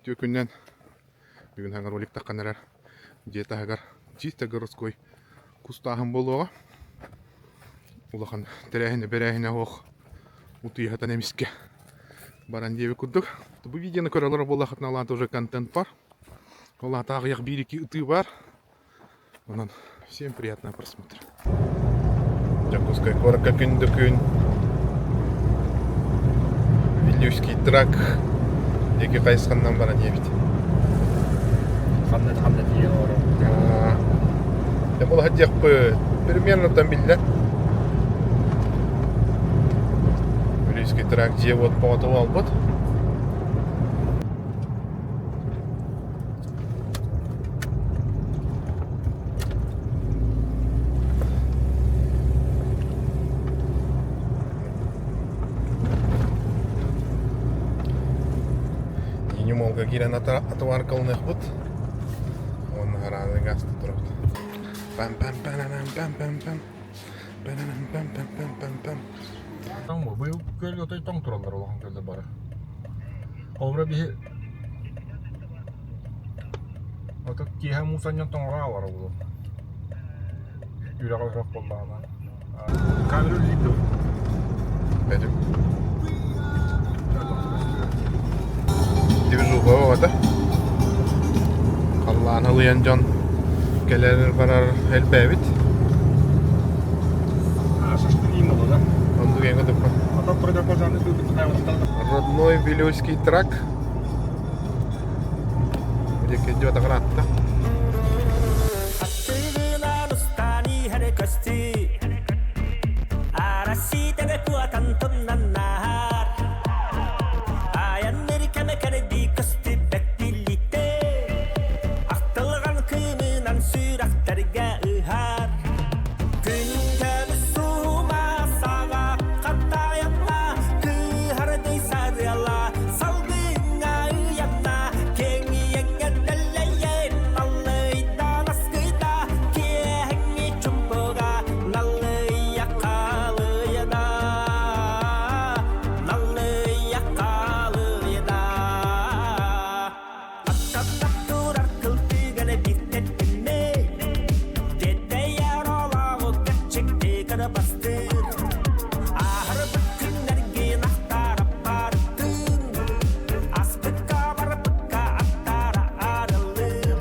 Үтүө күнүнэн бүгүн саҥа ролик таххан эрэр дьиэ таһыгар чисто городской кустааһын буолуоҕа. Улахан тэрээһинэ бэрээһинэ суох утуйа сытан эмискэ баран диэбит курдук. Бу видеоны көрө олорор буоллаххытына ол аата уже контент бар. Ол аата аҕыйах биир-икки ытыы бар. Онон всем приятного просмотра. Дьокуускай куоракка күн да күн Вилюйский трак диэки хайысханнан баран иэбит. Ханна ханна тиийэн олорор. Дьэ буолаһа диэхпит. Примерно там биллэр. Вилюйский трак дьиэ-уот бөҕөтө буолбут. Молга киирэн атваркалыныахпыт уонна харааны гаста турабыт. Пам пам пам пам пам пам пам пам пам пам пам Тоҥ быйыл күөлгэ отой тоҥ тураллар улахан күөллэр бары. Холобура биһи Ото киэһэ муус анньан тоҥоро аалара буолуо. Үрэҕэ үрэх буоллаҕына. Камера үлэлиир дуо? Этим. Движуха оҕото. Халлаан ылыйан дьон кэлэр барар элбээбит. Оннук эҥэ туппа. Родной Вилюйский трак. Диэки идиот атта. Ахтылҕан кыымынан сүрэхтэргэ ыһар Күн көмүс суума саҕа хаттайанна Кыыһардый сарыала салгыҥҥа ыйанна Кэҥиэҥҥэ дэллэйэн таллыйдан аскыйда Киэһэҥҥи чумпуга наллыйа халыйда Наллыйа халыйда Аттаттап турар кыл түгэнэ биирдэттиммэй Тиэтэйэр олоҕу кэрчиктии кырбастыыр Ааһарбыт күннэргин ахтара барытын Аспыкка барбыкка аттара арыллыр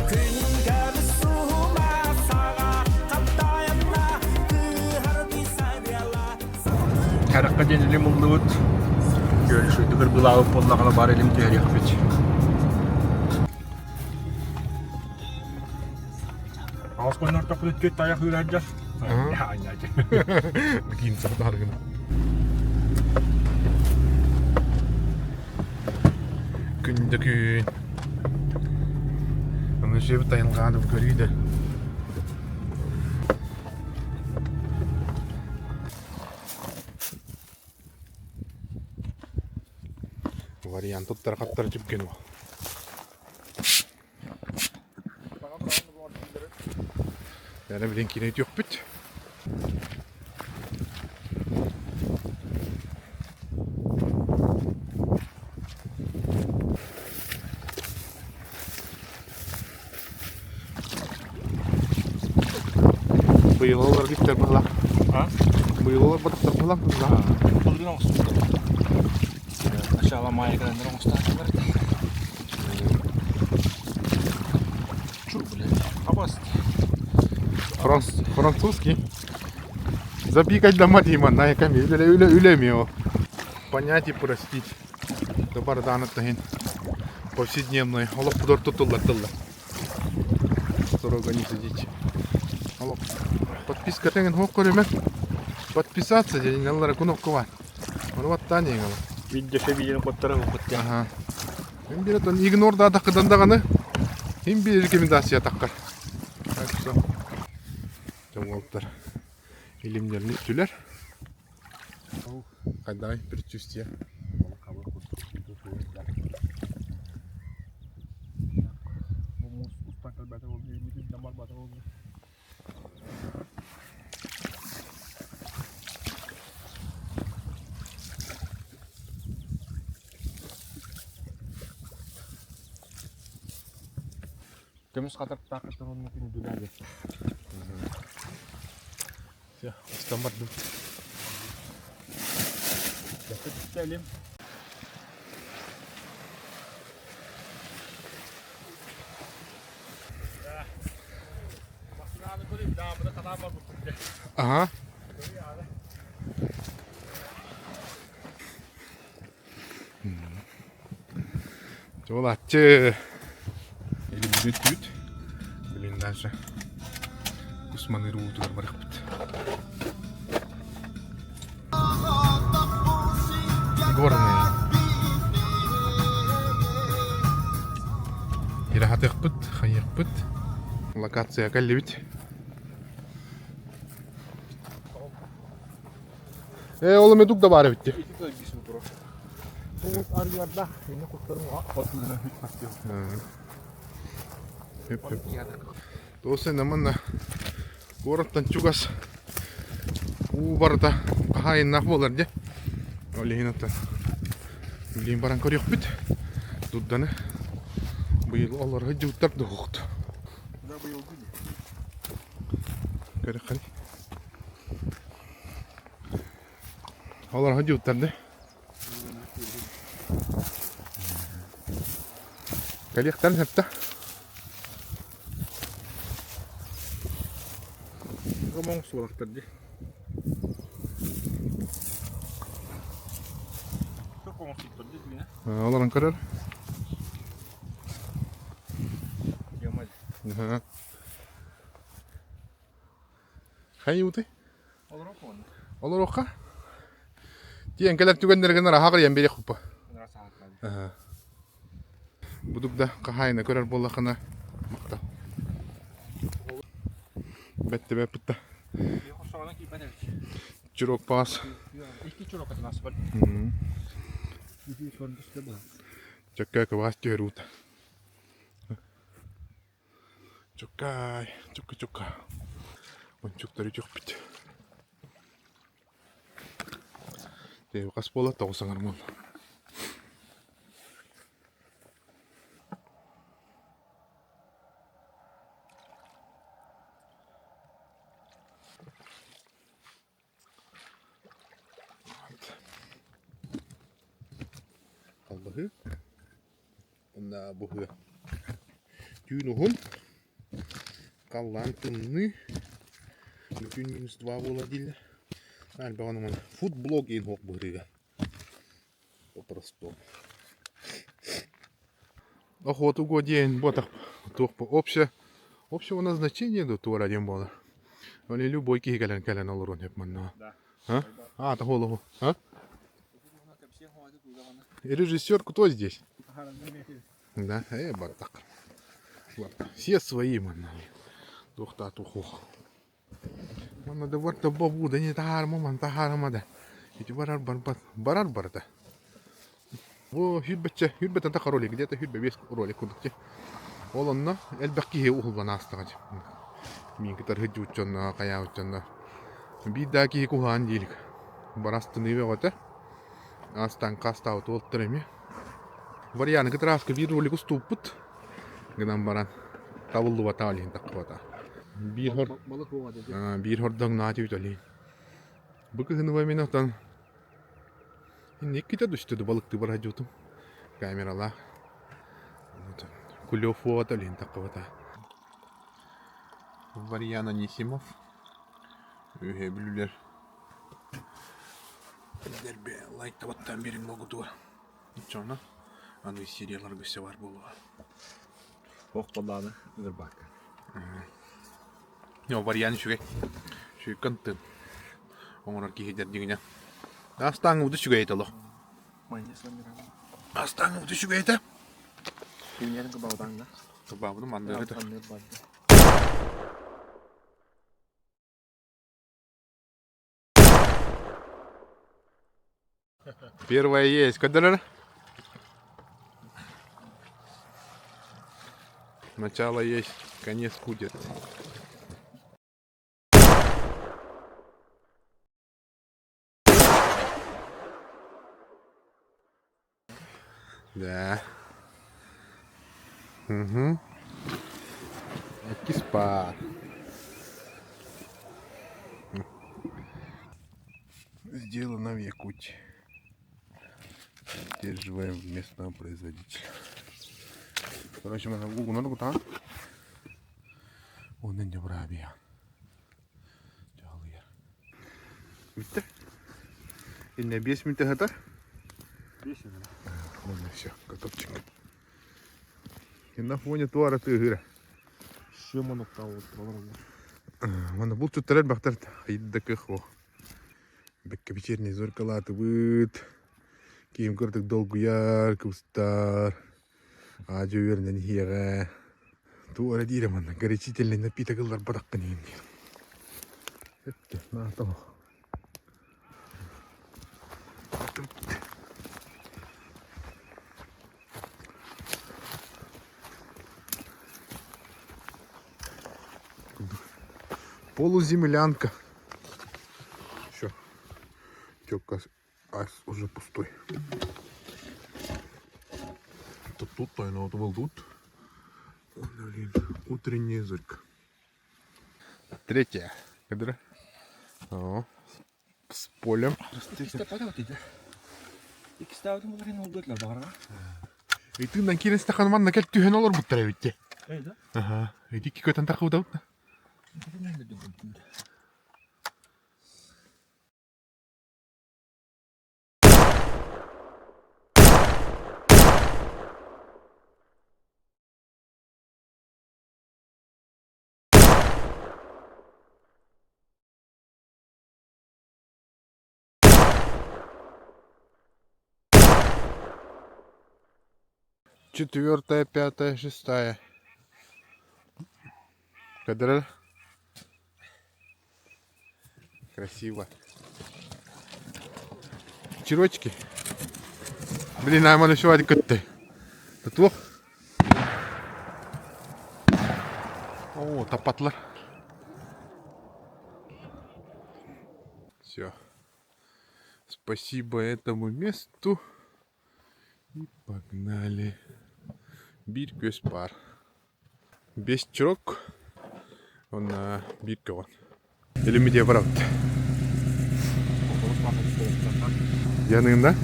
Күн көмүс суһума саҕа хаптайанна Кыыһардыы сарыала Харахха диэн илим ыллыбыт. Күөл үчүгэйдик ырбылаабыт буоллаҕына баар илим түһэриэхпит. Аҕыс хоннортохпут үттүт тайах үүрэрдэр. Киин сахтааргын. Күндэ күн. Аны сүөбүт тайылҕааны көрүү да. Вариант туттар-хаптар түргэн уол. Яна билин киинэ үтүөхпүт. Быйыл олорор биттэр быһылаах. А? Быйыл олорботохтор быһылаах быһылаах. Былырыын оҥостубуттар. Начало мая кэлэннэр оҥостаатылар. Чур, блядь. Абас. Франц... Французский. Запикать дома Дима, на яками үлэ үлэ үлэ Понять и простить. Добардааны таһын повседневной олох пудор тутуллар тылла. Строго не сидите. Олох подписка тэҥин хуох көрүмэ. Подписаться диэн аллара кнопка бар. Ону баттаан иҥала. Видео видеоны коттара хуппут Ага. Им бир отон игнор да такыдан даганы. Им бир рекомендация таккар. Так что уолтар илимнерин үттүлэр. Хайдай предчувствие. Көмүс хатырыктаах онно күндүлээбит. Все, устан бардым. Бэккэ түстэ илим. Ага. Жолаччы. Или бүт Блин, дальше. Кусманы уутугар барыхпыт. Горный. Ираһатыахпыт, хайыахпыт. Локация кэллибит. Э, ол эме дук да баар эбит. Туос манна куораттан чугас уу барыта хаһаайыннаах буолар дьэ. Ол иһин оттон билигин баран көрүөхпүт. Дурданы быйыл олоро сылдьыбыттар дуһуохт. Көрөххүн. Олоро сылдьыбыттар да. Кэлиэхтэрин сөптө. Гомоҥ суолахтар дии. Олорон көрөр. Хайы уты? Олоруохха. Тиэн кэлэр түгэннэригин араһа кырыйан биэриэх хуппа. Будук да хаһаайына көрөр буоллахына махтал. Бэтти бэппитта. Чурок паас. Чөккө кыбаас түһэр уута. Чуккай, чукка-чукка. Бончуктары үтүөхпүт. Хас буола тоҕус аҥар буолла. Халбаһыы уонна буһуо. Түүн уһун, халлаан тымныы, бүтүн минус два буолар дииллэр. Элбэх онон футблог диэн суох быһыыга. По-простому. Охотуго диэн буотах туох общее общего назначения до туора диэн буолар. Ол любой киһи кэлэн кэлэн олоруон сөп манна. А? А, того А? Режиссер кто здесь? Да, бардак. Все свои манна. Туохта тухух. Манна да барта бобуу да не таһаарыма ман таһаарыма да. Ити барар барбат барар барда. Бу сүүрбэччэ сүүрбэттэн тахха ролик где-то 25 ролик курдук дии. Ол онно элбэх киһи уһуллан аастаҕа дии. Миин кытары сылдьыбыт дьонно, хайаабыт дьонно. Биир да киһи куһаҕан диилик. Барастыныы бөҕөтө. Астан хастаабыт уолаттар эмиэ. Варьяны кытары биир ролик устубуппут. Гынан баран табыллыбата ол иһин таххыбата. Биир хор биир хордоҥ наатибит ол иһин. Бу кыһыны мин отон иккитэ түстэ балыктыы бара сылдьыбытым. Камералаах. Кулев уота ол иһин таххыбата. Варьян Анисимов. Үһэ бүлүүлэр. Дерби лайктабаттан бириҥ могутугар. Оччоҕуна аны серияларга өссө баар буолуоҕа. Ох буоллаҕына ыҥырбакка. Ньо вариант үчүгэй. Үчүгэй контент оҥорор киһи дьиҥинэ. Астааҥҥыбыт үчүгэй этэ олох. Астааҥҥыбыт үчүгэй этэ. Күннэрин кыбаабытаҥна. Кыбаабытым андыыр этэ. Первое есть. Көрдөрөр? Начало есть, конец будет. Да. Угу. Иккис паар. Сделано в Якутии. Поддерживаем местного производителя. Короче, мы на гугу Онон дьабыраабыйа. Дьаалыйар. Бүттэ. Иннэ 5 мүнүүтэ сытар. 5 мүнүүтэ. Уонна все, готовчик. И на фоне туора тыаһыыра. Все моноктал олороллор. Манна булчуттар элбэхтэр хайда кых о. Бэккэ вечерний зорькалаатыбыт. Киим кырдык долгуйар, кыбыстар. Аадьа үөрэнэн иһиэҕэ. Туу эрэ диирэ манна горячительный напиток ылларбатаххын иһин диир. Өттө, наата Полуземлянка. Все. Тёпка ас уже пустой. Это тут, наверное, вот был тут. Блин, утренняя зорька. Третья. Кадра. О, с полем. Итиннэн киирэн стакан манна кэл түһэн олорбуттар эбит дии. Аха, ити икки көтөн тахыбыт Четвертая, пятая, шестая. Кадр. Красиво. Чирочки. Блин, айман еще көттө. Туох? О, таппатылар. Все. Спасибо этому месту. И погнали. Биир күөс баар. Бэс чурок. Уонна биир көҕөн. Илиммитиэ барабыт. Дьаныында?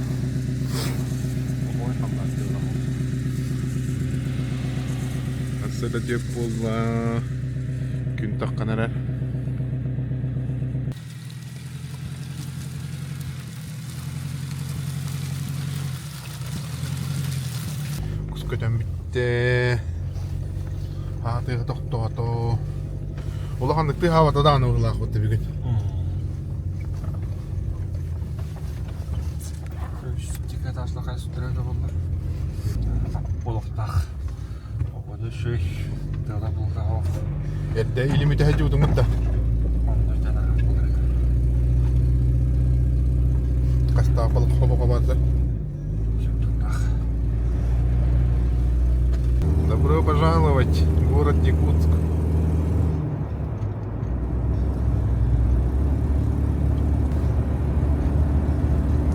Assa да диэк буолла. Күн таххан эрэр. Кус көтөн бүттэ. Аатыга тохтоото. Улаханнык тыаһаабата даҕаны быһыылаах бытты бүгүн. Олохтоох. Оҕону үчүгэй тыала бултаһов. Эрдэ илимитэ сылдьыбытыҥмыт да? Онно дьанаһар буолар. Хастаах балык хобо барда? Добро пожаловать в город Якутск.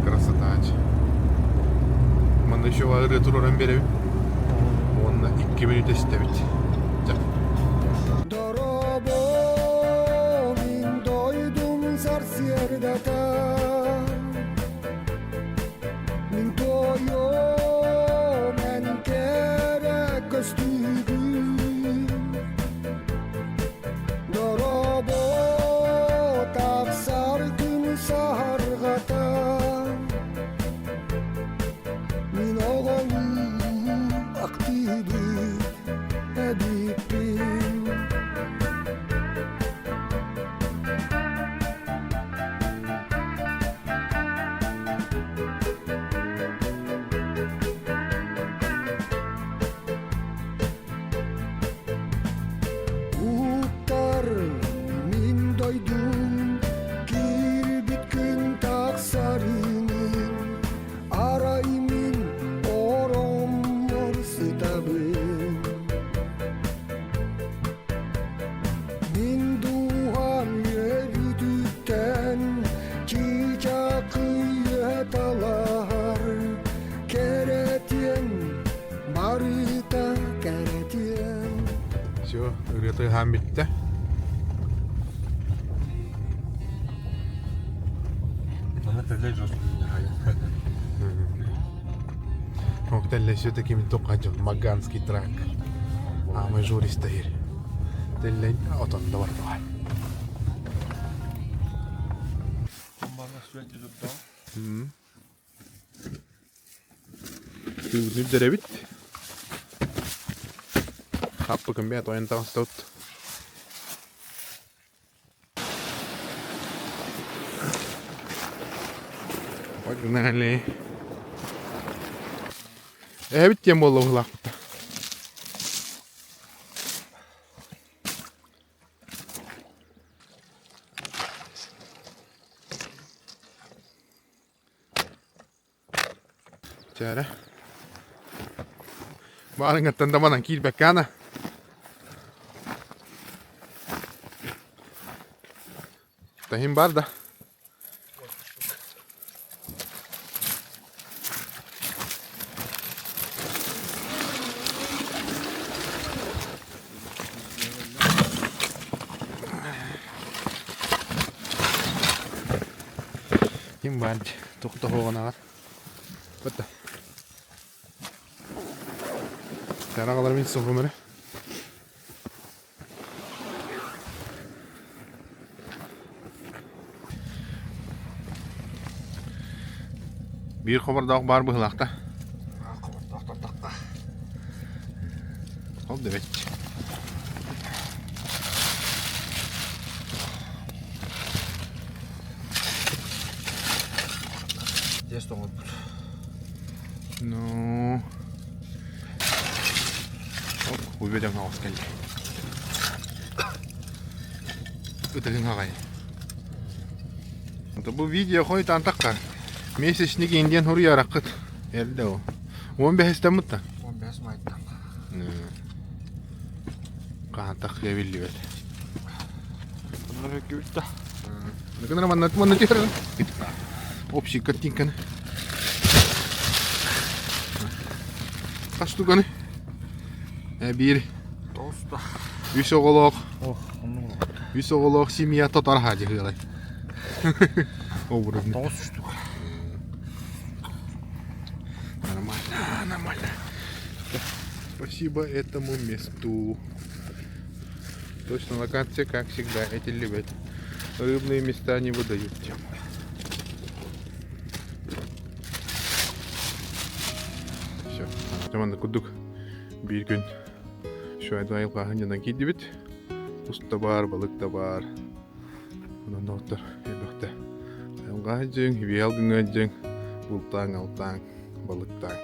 Красота. Манна еще ырыа тураран биэрэбин. Уонна икки мүнүүтэ истэбит. Дьэ. Дорообо мин дойдум сарсыардата Мин туойуом эн кэрэ көстүүгүн Дорообо тахсар күн саһарҕата Мин оҕолуу актыыбыт эбиппин Уһуктар мин дойдум киирбит күн тахсарынын арай мин ороммор сытабын Мин дууһам үөбүтүттэн чыычаакыйа талаһар кэрэтиэн барыта кэрэтиэн. Все, ырыа тыаһаан бүттэ. Аны тэллэй Ох, тэллэй все-таки мин тоққа Маганский трак. А мажор истайыр. Тэллэй отон да бар тоҕай. Тыыбытын үрдэрэбит. Хаппыкын бэйэ тойон таҕыстабыт. Погнали. Эһэбит диэн буолла быһыылаахпыт. Чээрэ. Баарыҥҥыттан да манан киирбэккэ ана. Таһым бар да. Ким баар тохтоһуоҕунаҕар Бата. Тараҕалар мин соһум эрэ. Биир хобордоох баар быһыылаах да. Хобордоох тартахха. Ол да бэт. Тест оҥорбут. Ну, Увидим хаҕыс кэллэ. Ытыгын хаҕай. Бу видео хойутаан тахха. Месячник индиан хуруйараккыт. Эрдэ о. Уон бэһистэммит да? 15 майттан. Хаһан таххыа биллибэт. Онно бүттэ. Гынара манна манна түһэр. Общий картинканы. Хас штуканы? Биир. Тоста. Үс оҕолоох. Ох, оннук Үс оҕолоох семья тотар хаадьыһыалай. Образно. Тоҕус штука. Нормально, нормально. Спасибо этому месту. Точно локация, как всегда, эти любят. Рыбные места не выдают тему. Все. Манна курдук биир күн шуайду айылҕаһын дьонон киирдибит. Кус да баар, балык да баар. Онон доҕоттор элбэхтэ. Айылҕаһы дьиҥ, биэл гыҥа дьиҥ, бултааҥ-алтааҥ, балыктааҥ.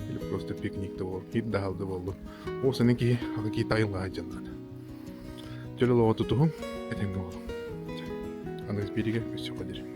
Или просто пикник да буоллун, киир да аһал да буоллун. Ол сэнин киһи аҕа киһи айылҕаһы дьаннаата. Чөл олоҕу тутуһуҥ, этэҥҥэ буолуҥ. Аныгыс биэриигэ өссө диэри.